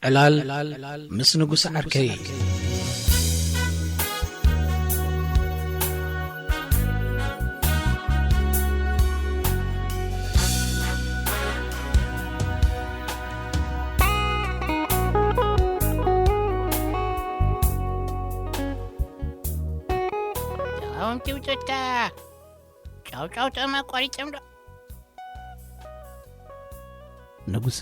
ዕላል ምስ ንጉስ ዓርከይ። ተቓወምቲ ውፅኦት ከኣ ጫውጫውትኦም ኣቋሪጾም ዶ? ንጉሰ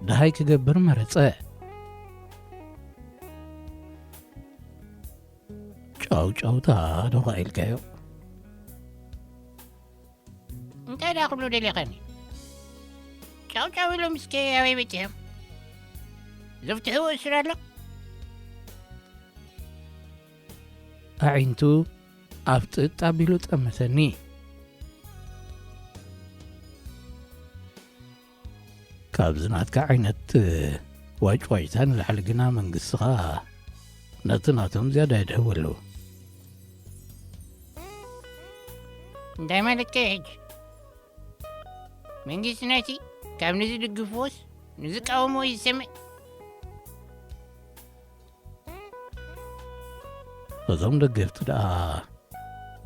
ደሃይ ክገብር መረጸ። ጫውጫውታ ዶ ኢልካዮ? እንታይ ደኣ ክብሉ ደሊኻኒ? ጫውጫው ኢሎም እስከ ኣበይ በጺሖም? ዘፍትሕዎ እሱር ኣሎ? ኣዒንቱ ኣፍጥጥ ኣቢሉ ጠመተኒ። ካብዚ ናትካ ዓይነት ዋጭዋጭታ ንላዕሊ ግና መንግስትኻ ነቲ ናቶም ዝያዳ የድህቡ ኣለዉ። እንታይ ማለትካ እዩ ሕጂ? መንግስቲ ናይቲ ካብ ንዝድግፍዎስ ንዝቃወምዎ እዩ ዝሰምዕ። እዞም ደገፍቲ ደኣ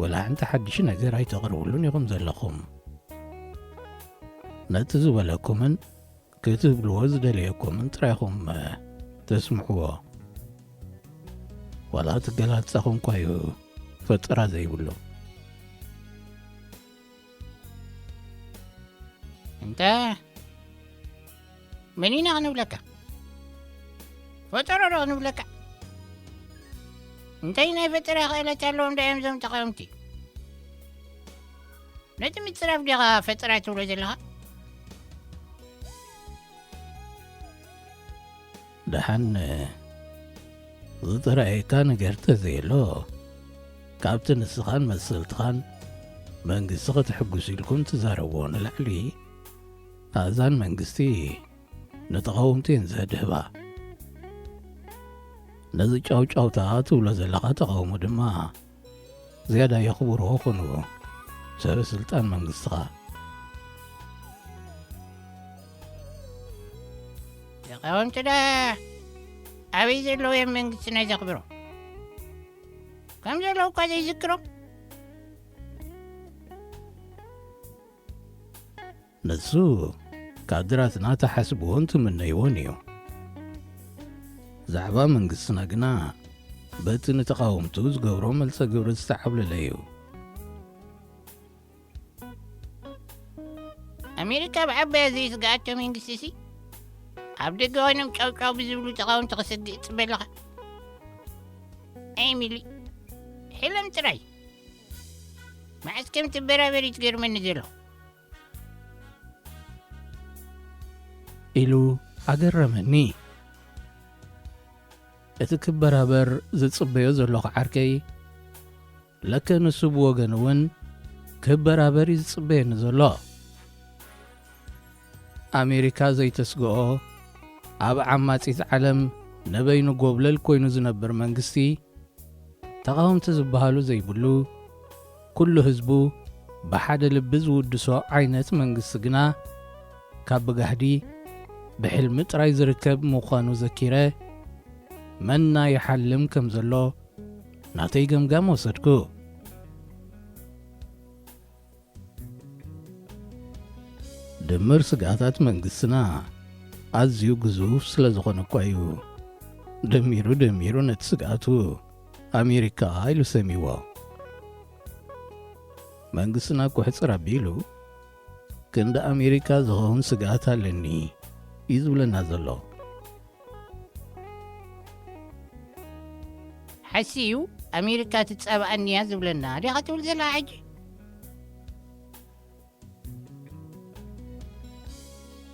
ወላ ሓንቲ ሓድሽ ነገር ኣይተቕርብሉን ኢኹም ዘለኹም። ነቲ ዝበለኩምን ክትብልዎ ዝደለየኩምን ጥራይ ኢኹም ተስምዕዎ። ዋላ እቲ ገላጻኹም እኳ እዩ ፈጠራ ዘይብሉ። እንተ መን ኢና ክንብለካ? ፈጠሮ ዶ ክንብለካ? እንታይ ናይ ፈጠራ ክእለት ኣለዎም ዶ እዮም እዞም ተቓወምቲ? ነቲ ምጽራፍ ዲኻ ፈጠራ ትብሎ ዘለኻ? ደሓን ዝጥራየካ ነገር ተዘየሎ፣ ካብቲ ንስኻን መሰልትኻን መንግስቲ ከተሐጉስ ኢልኩም ትዛረብዎ ንላዕሊ፣ ኣእዛን መንግስቲ ንተቓወምቲ እየን ዘድህባ። ነዚ ጫውጫውታ ትብሎ ዘለኻ ተቓውሞ ድማ ዝያዳ የኽብርዎ ኾኑ ሰበ ስልጣን መንግስትኻ። ተቓወምቲ ደኣ ኣበይ ዘለዉ እዮም መንግስትና ዘኽብሮም? ከም ዘለዉ እኳ ዘይዝክሮም። ንሱ ካድራትና ትሓስብዎን ትምነይዎን እዩ። ዛዕባ መንግስትና ግና በቲ ንተቓወምቱ ዝገብሮ መልሰ ግብሪ ዝተዓብለለ እዩ። ኣሜሪካ ብዓባያ ዘይስግኣቶ መንግስቲ ሲ ኣብ ደገ ኮይኖም ጫውጫው ብዝብሉ ተቓወምቲ ክሰግእ ትጽበ ኣለኻ? ኣይ ሚሊ፣ ሕለም ጥራይ። መዓስ ከም ትበራበር እዩ ትገርመኒ ዘሎ። ኢሉ ኣገረመኒ። እቲ ክበራበር ዝጽበዮ ዘለኹ ዓርከይ፣ ለከ ንሱ ብወገኑ እውን ክበራበር እዩ ዝጽበየኒ ዘሎ። ኣሜሪካ ዘይተስግኦ፣ ኣብ ዓማጺት ዓለም ንበይኑ ጎብለል ኮይኑ ዝነብር መንግስቲ፣ ተቓወምቲ ዝበሃሉ ዘይብሉ፣ ኩሉ ህዝቡ ብሓደ ልቢ ዝውድሶ ዓይነት መንግስቲ ግና፣ ካብ ብጋህዲ ብሕልሚ ጥራይ ዝርከብ ምዃኑ ዘኪረ፣ መና ይሓልም ከም ዘሎ ናተይ ገምጋም ወሰድኩ። ድምር ስግኣታት መንግስትና ኣዝዩ ግዙፍ ስለ ዝኾነ እኳ እዩ። ደሚሩ ደሚሩ ነቲ ስግኣቱ ኣሜሪካ ኢሉ ሰሚዎ። መንግስትና ክሕጽር ኣቢሉ፣ ክንዲ ኣሜሪካ ዝኸውን ስግኣት ኣለኒ እዩ ዝብለና ዘሎ። ሓሲዩ ኣሜሪካ ትጻባኣኒ እያ ዝብለና ዲኻ ትብል ዘላ ሕጂ?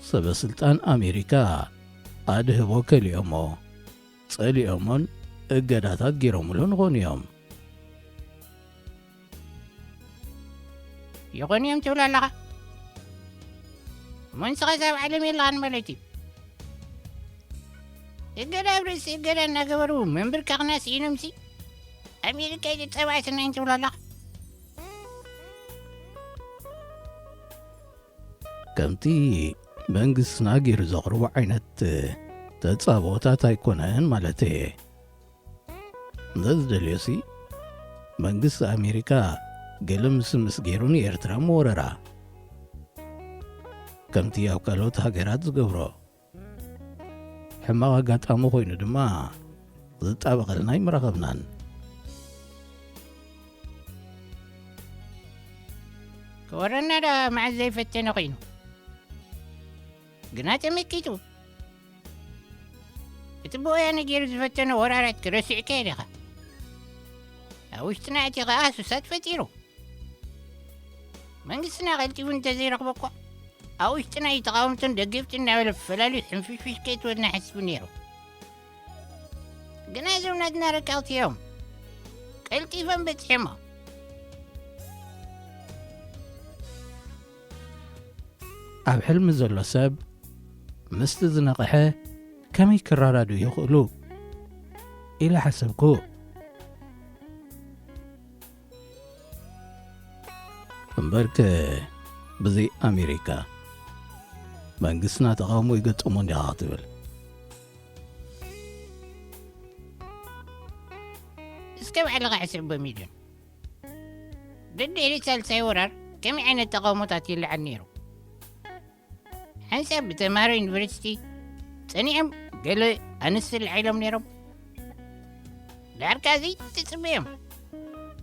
ሰበ ስልጣን ኣሜሪካ ኣድህቦ ከሊኦሞ፣ ጸሊኦሞን እገዳታት ገይሮምሉ ንኾኑ እዮም። ይኾኑ እዮም ትብል ኣለኻ? እሞ ንስኻስ ኣብ ዓለም የለኻን ማለት እዩ። እገዳ ኣብ ርእሲ እገዳ እናገበሩ ምንብርካኽና ስኢኖምሲ፣ ኣሜሪካ እዩ ዝጸባእትና እዮም ትብል ኣለኻ? ከምቲ መንግስትና ገይሩ ዘቕርቦ ዓይነት ተጻብኦታት ኣይኮነን ማለት እየ። እንተ ዝደልዮሲ፣ መንግስቲ ኣሜሪካ ገለ ምስምስ ገይሩ ንኤርትራ ምወረራ። ከምቲ ኣብ ካልኦት ሃገራት ዝገብሮ። ሕማቕ ኣጋጣሚ ኮይኑ ድማ ዝጣበቐልና ኣይምረኸብናን። ክወረና ደኣ መዓስ ዘይፈተነ ኮይኑ። ግና ተመኪቱ። እቲ ብወያነ ገይሩ ዝፈተነ ወራራት ክረስዕካዮ ዲኻ? ኣብ ውሽጥና እቲ ኸኣ ሱሳት ፈጢሩ። መንግስትና ቀልጢፉ እንተዘይረኽቦ እኳ፣ ኣብ ውሽጥና እዩ ተቓወምትን ደገፍትን እናበለ ፈላልዩ ሕንፍሽፍሽ ከይትወልና ሓሲቡ ነይሩ። ግና እዞም ናትና ረቀቕቲ እዮም። ቀልጢፎም በጺሖሞ። ኣብ ሕልሚ ዘሎ ሰብ ምስቲ ዝነቕሐ ከመይ ክረዳድኡ ይኽእሉ? ኢለ ሓሰብኩ። እምበርከ ብዘይ ኣሜሪካ መንግስትና ተቓውሞ ይገጥሞ እንዲኻ ክትብል። እስከ ባዕልኻ ሕሰቦ ሚድዮን። ደድሕሪ ሳልሳይ ወራር ከመይ ዓይነት ተቓውሞታት ይለዓል ነይሩ? ሓንሳብ ብተምሃሮ ዩኒቨርሲቲ ጸኒዖም ገለ ኣንስቲ ለዒሎም ነይሮም። ዳርካ ዘይትጽበዮም።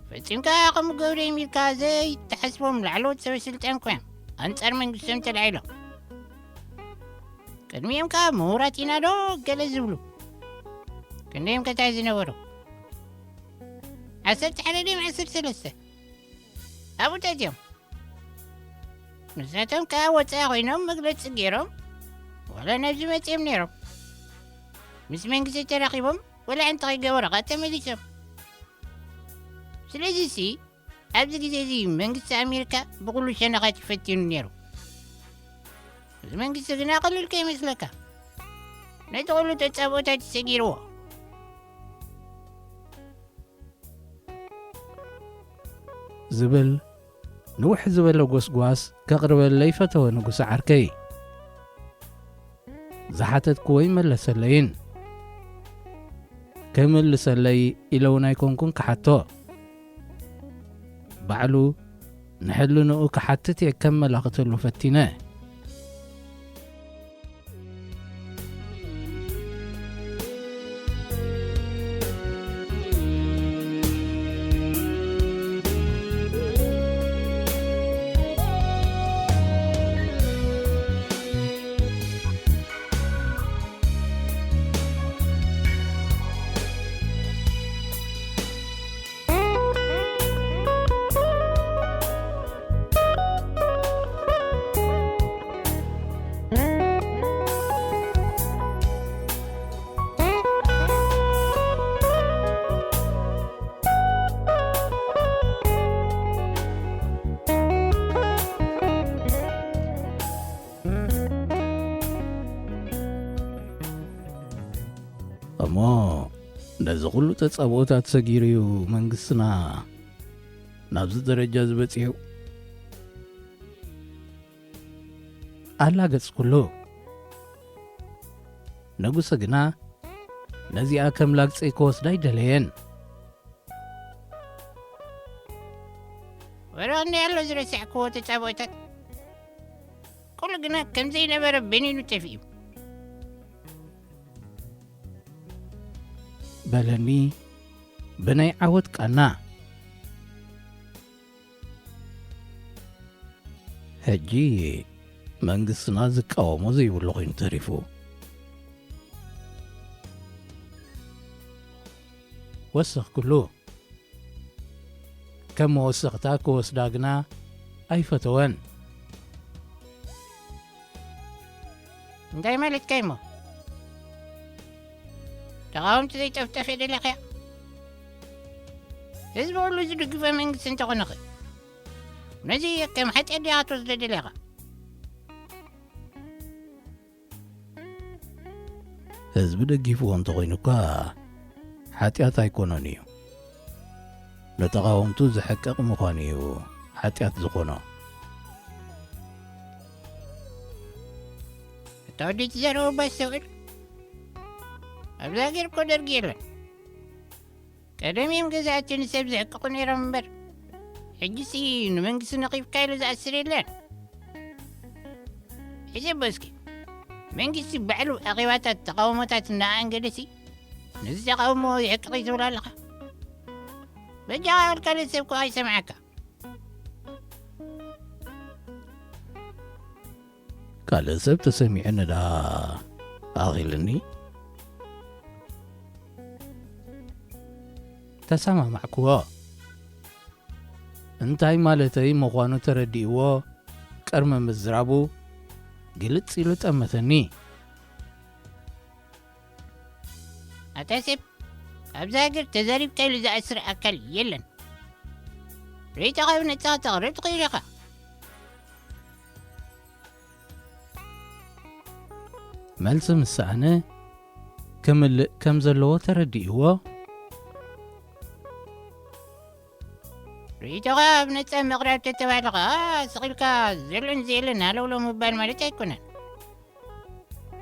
ፈጺምካ ከምኡ ገብረ ኢልካ ዘይትሓስቦም ላዕለዎት ሰበ ስልጣን ኮይኖም ኣንጻር መንግስቶም ተላዒሎም። ቅድሚኦም ከኣ ምሁራት ኢና ዶ ገለ ዝብሉ። ክንደዮም ከታይ ዝነበሩ? ዓሰርተ ሓደ ድዮም ዓሰርተ ሰለስተ? ኣብኡ ተእትዮም። ንሳቶም ከኣ ወጻኢ ኮይኖም መግለጺ ገይሮም ዋላ ናብዚ መጺኦም ነይሮም። ምስ መንግስቲ ተራኺቦም ዋላ ሓንቲ ከይገበሩ ከኣ ተመሊሶም። ስለዚሲ ኣብዚ ግዜ እዚ መንግስቲ ኣሜሪካ ብኹሉ ሸነኻት ይፈትኑ ነይሩ። እዚ መንግስቲ ግና ቀሊል ከይመስለካ። ነቲ ኩሉ ተጻብኦታት ሰጊርዎ። ዝብል ንውሕ ዝበለ ጎስጓስ ከቕርበለይ ፈተወ ንጉሰ ዓርከይ። ዝሓተትክዎ ይመለሰለይን። ክምልሰለይ ኢለ እውን ኣይኮንኩን ክሓቶ። ባዕሉ ንሕልንኡ ክሓትት እየ ከመላኽተሉ ፈቲነ። እሞ ነዚ ኩሉ ተጻብኦታት ሰጊሩ እዩ መንግስትና ናብዚ ደረጃ ዝበጺሑ። ኣላገጽኩሉ። ንጉሰ ግና ነዚኣ ከም ላግጺ ክወስዳ ኣይደለየን። ወረቐኒ ኣሎ ዝረሳዕክዎ ተጻብኦታት። ኩሉ ግና ከም ዘይነበረ በኒኑ ጠፊኡ። በለኒ ብናይ ዓወት ቃና። ሕጂ መንግስትና ዝቃወሞ ዘይብሉ ኮይኑ ተሪፉ። ወሰኽኩሉ። ከም መወሰኽታ ክወስዳ ግና ኣይፈተወን። እንታይ ማለትካ እሞ? ተቓወምቲ ዘይጠፍጠፍ ደሊኻ? ህዝቢ ኩሉ ዝድግፈ መንግስቲ እንተኾነኸ? ነዚ ከም ሓጢኣት ዲኻ ክትወስዶ ደሊኻ? ህዝቢ ደጊፍዎ እንተኾይኑ እኳ ሓጢኣት ኣይኮነን እዩ። ንተቓወምቱ ዝሕቅቕ ምዃኑ እዩ ሓጢኣት ዝኾኖ። እታ ወዲ ትዘረቡ ባስተውዕል። ኣብዛ ሃገር እኮ ደርጊ የለን። ቀደም እዮም ገዛእቲ ንሰብ ዘዕቅቑ ነይሮም እምበር፣ ሕጂሲ ንመንግስቲ ነቒፍካ ኢሉ ዝኣስር የለን። ሕሰቦ እስኪ፣ መንግስቲ ባዕሉ ኣኼባታት ተቓውሞታት እናኣንገደሲ ነዚ ተቓውሞ የዕቅቕ እዩ ትብል ኣለኻ። በጃኻ ካልእ ሰብ እኮ ኣይሰምዓካ። ካልእ ሰብ ተሰሚዑኒ ደኣ ኣኺልኒ። ተሰማማዕክዎ። እንታይ ማለተይ ምዃኑ ተረዲእዎ ቅድሚ ምዝራቡ ግልጽ ኢሉ ጠመተኒ። ኣታ ሰብ፣ ኣብዛ ሃገር ተዛሪብካ ኢሉ ዝኣስር ኣካል የለን። ርእይቶኻ ብነጻ ከተቕርብ ትኽእል ኢኻ። መልሲ ምስ ሰኣነ ክምልእ ከም ዘለዎ ተረዲእዎ። ርእይቶኻ ብነጻ ምቕራብ ተተባህለ ኸኣ ስቕ ኢልካ ዘሎን ዘየለን ሃለውለው ምባል ማለት ኣይኮነን።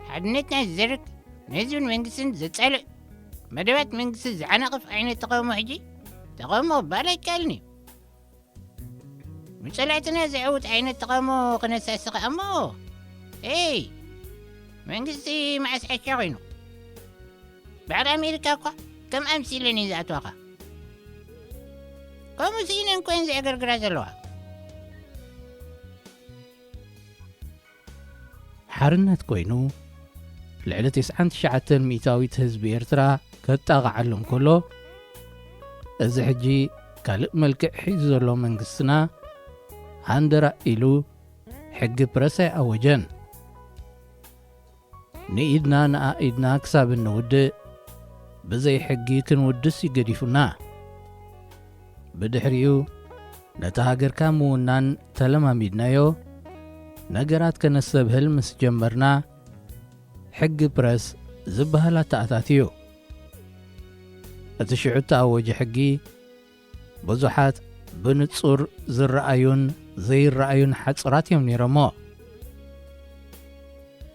ሓድነትና ዝዘርግ፣ ንህዝብን መንግስትን ዘጻልእ፣ መደባት መንግስቲ ዝዓናቕፍ ዓይነት ተቓውሞ ሕጂ ተቓውሞ ክበሃል ኣይከኣልን እዩ። ንጸላእትና ዘዕውት ዓይነት ተቓውሞ ክነሳሲ ኸኣ እሞ፣ ኤይ፣ መንግስቲ መዓስ ዓሻ ኮይኑ? ባዕሪ ኣሜሪካ እኳ ከም ኣምሲለን እየን ዝኣትዋኻ። ከምኡ ስኢነን እኮ እየን ዘዕገርግራ ዘለዋ። ሓርነት ኮይኑ ልዕሊ ትስዓን ትሽዓተን ሚእታዊት ህዝቢ ኤርትራ ከጣቕዓሉ እንከሎ፣ እዚ ሕጂ ካልእ መልክዕ ሒዙ ዘሎ መንግስትና ሃንደራ ኢሉ ሕጊ ፕረስ ኣይኣወጀን። ንኢድና ንኣኢድና ክሳብ እንውድእ ብዘይ ሕጊ ክንውድስ እዩ ገዲፉና። ብድሕሪኡ ነታ ሃገርካ ምውናን ተለማሚድናዮ፣ ነገራት ከነስተብህል ምስ ጀመርና፣ ሕጊ ፕረስ ዝበሃል ኣተኣታትዩ። እቲ ሽዑ እተኣወጀ ሕጊ፣ ብዙሓት ብንጹር ዝረኣዩን ዘይረኣዩን ሓጹራት እዮም ነይሮሞ።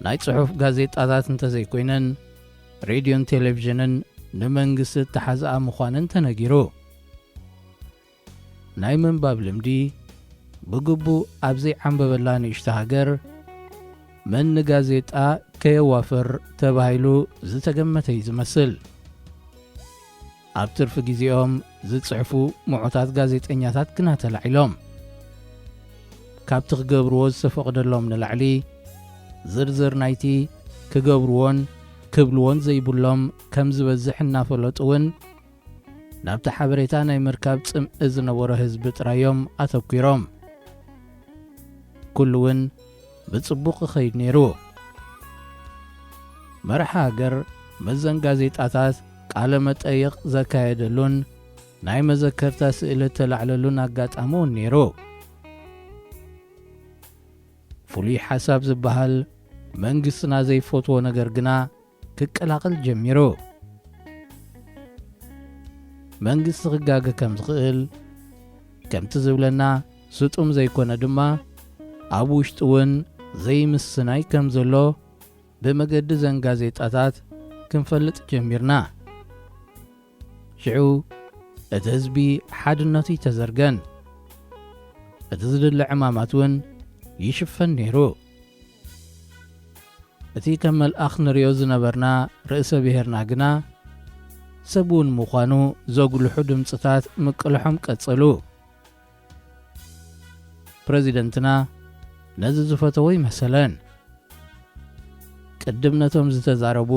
ናይ ጽሑፍ ጋዜጣታት እንተዘይኮይነን፣ ሬድዮን ቴሌቪዥንን ንመንግስቲ እተሓዝኣ ምዃነን ተነጊሩ። ናይ ምንባብ ልምዲ ብግቡእ ኣብ ዘይዓንበበላ ንእሽቶ ሃገር፣ መን ንጋዜጣ ከየዋፍር ተባሂሉ ዝተገመተ እዩ ዝመስል። ኣብ ትርፊ ግዜኦም ዝጽሕፉ ምዑታት ጋዜጠኛታት ግና ተላዒሎም። ካብቲ ክገብርዎ ዝተፈቕደሎም ንላዕሊ፣ ዝርዝር ናይቲ ክገብርዎን ክብልዎን ዘይብሎም ከም ዝበዝሕ እናፈለጡ እውን፣ ናብቲ ሓበሬታ ናይ ምርካብ ጽምኢ ዝነበሮ ህዝቢ ጥራዮም ኣተኲሮም። ኩሉ እውን ብጽቡቕ ይኸይድ ነይሩ። መራሒ ሃገር መዘን ጋዜጣታት ቃለ መጠይቕ ዘካየደሉን ናይ መዘከርታ ስእሊ እተላዕለሉን ኣጋጣሚ እውን ነይሩ። ፍሉይ ሓሳብ ዝበሃል መንግስትና ዘይፈትዎ ነገር ግና ክቀላቐል ጀሚሩ። መንግስቲ ክጋገ ከም ዝኽእል፣ ከምቲ ዝብለና ስጡም ዘይኮነ ድማ፣ ኣብ ውሽጡ እውን ዘይምስናይ ከም ዘሎ ብመገዲ ዘን ጋዜጣታት ክንፈልጥ ጀሚርና። ሽዑ እቲ ህዝቢ ሓድነቱ ይተዘርገን፣ እቲ ዝድለ ዕማማት እውን ይሽፈን ነይሩ። እቲ ከም መልኣኽ ንርእዮ ዝነበርና ርእሰ ብሔርና ግና፣ ሰብ እውን ምዃኑ ዘጉልሑ ድምጽታት ምቅልሖም ቀጸሉ። ፕረዚደንትና ነዚ ዝፈተዎ ይመሰለን። ቅድም ነቶም ዝተዛረቡ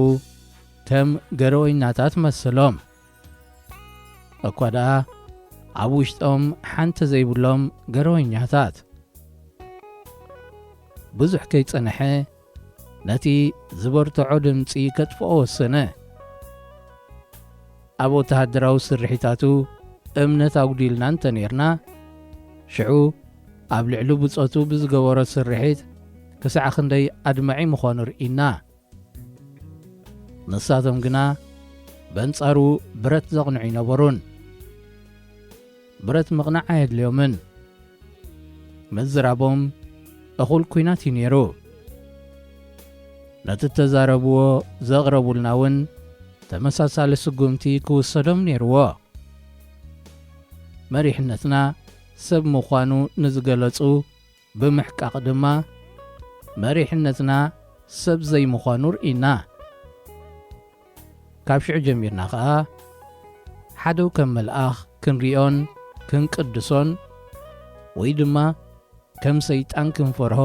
ከም ገረወኛታት መሰሎም። እኳ ደኣ ኣብ ውሽጦም ሓንቲ ዘይብሎም ገረወኛታት። ብዙሕ ከይጸንሐ ነቲ ዝበርትዖ ድምጺ ከጥፍኦ ወሰነ። ኣብ ወተሃደራዊ ስርሒታቱ እምነት ኣጉዲልና እንተ ኔርና፣ ሽዑ ኣብ ልዕሊ ብጾቱ ብዝገበሮ ስርሒት ክሳዕ ክንደይ ኣድማዒ ምዃኑ ርኢና። ንሳቶም ግና በንጻሩ ብረት ዘቕንዑ ኣይነበሩን። ብረት ምቕናዕ ኣየድልዮምን። ምዝራቦም እኹል ኲናት እዩ ነይሩ። ነቲ እተዛረብዎ ዘቕረቡልና እውን ተመሳሳሊ ስጉምቲ ክውሰዶም ነይርዎ። መሪሕነትና ሰብ ምዃኑ ንዝገለጹ ብምሕቃቕ ድማ፣ መሪሕነትና ሰብ ዘይምዃኑ ርኢና። ካብ ሽዑ ጀሚርና ኸኣ፣ ሓደው ከም መልኣኽ ክንሪኦን ክንቅድሶን፣ ወይ ድማ ከም ሰይጣን ክንፈርሆ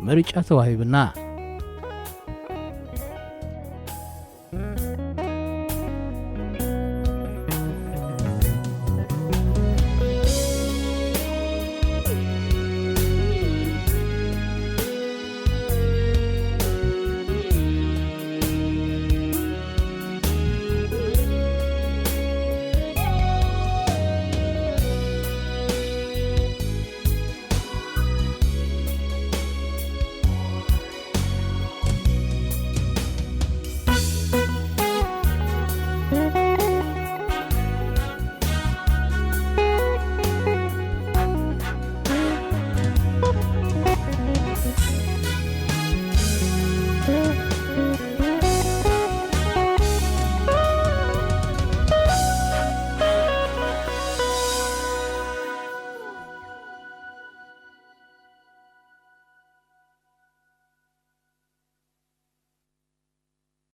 ምርጫ ተዋሂብና።